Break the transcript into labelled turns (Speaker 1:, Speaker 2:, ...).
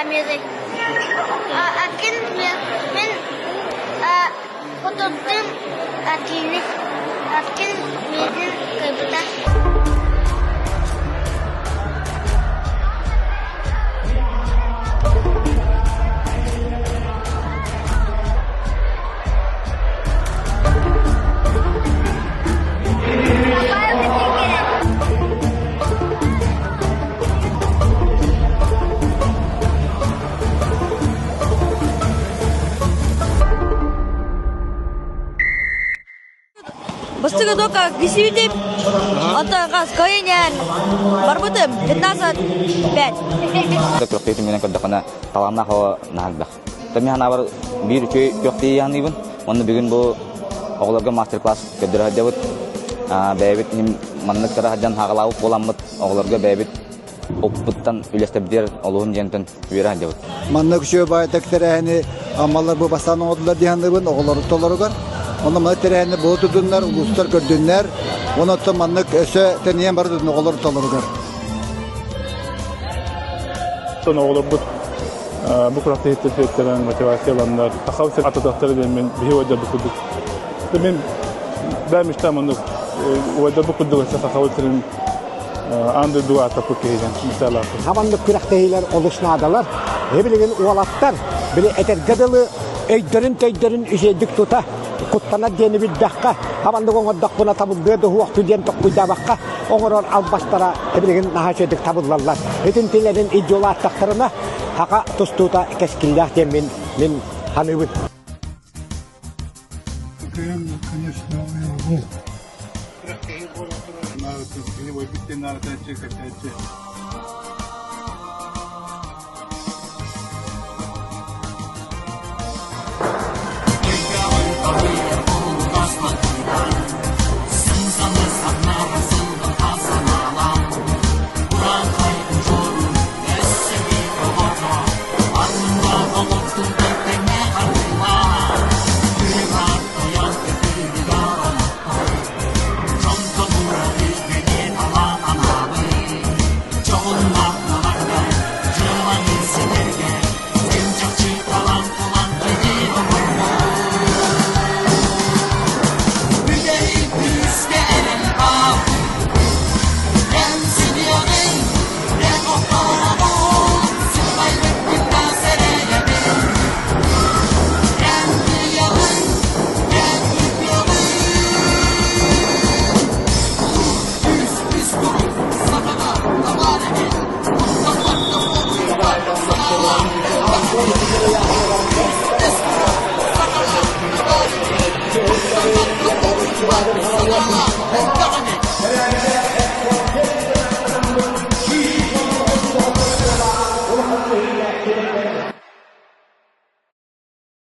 Speaker 1: Амиры. Акин мин хотурдум Акины. Акин миигин кыйбыта.
Speaker 2: Бастакы дока кисибитим, онтон хас кайынен барбытым 15-5.
Speaker 3: Күрөхтүү түмүгүнэн көрдөххүнэ талааннаах оҕо наһаа элбэх. Мин санаабар биир үчүгэй күрэхтэһии аныыбын. Уонна бүгүн бу оҕолорго мастер-класс көрдөрө сылдьабыт. Бэйэбит маннык кыра сылдьан хаҕалаабыт буоламмыт оҕолорго бэйэбит оппуттан үлэстэбдиэр олуһун диэнтэн үөрэ сылдьабыт.
Speaker 4: Маннык үчүгэй баайтак тэрээһини аммалар бу бастаан оҥордулар дии саныыбын оҕолору толоругар. Онно маннык тэрээһини була турдуннар, улуустар көрдүннэр. Онон маннык өссө тэнийэн бара турдун оҕолору толоругар.
Speaker 5: Оҕолорбут бу күрэхтэһииттэн сиэттэрэн мотивация ыланнар, сахабыт сир ататахтара диэн мин биһи уойдарбыт курдук. Мин бэйэм мечтам оннук уойдарбыт курдук өссө сахабыт сирин аан дойдуга ааттаппыт киһи диэн мечталаахпын.
Speaker 6: Хабаннык күрэхтэһиилэр олус наадалар. Билигин уолаттар били этэргэ дылы өйдөрүн-төйдөрүн үчүгэйдик тута куттанар диэни билбэххэ, хабаннык оҥордохпуна табыллыа да уһуохту диэн токкуйдаабакка оҥорор албастара билигин наһаа үчүгэйдик табыллаллар. Итинтилэрин идеолааттахтарына хака тустуута кэскиллээх диэн мин мин саныыбын.
Speaker 7: Кыһын, конечно, уйулгу.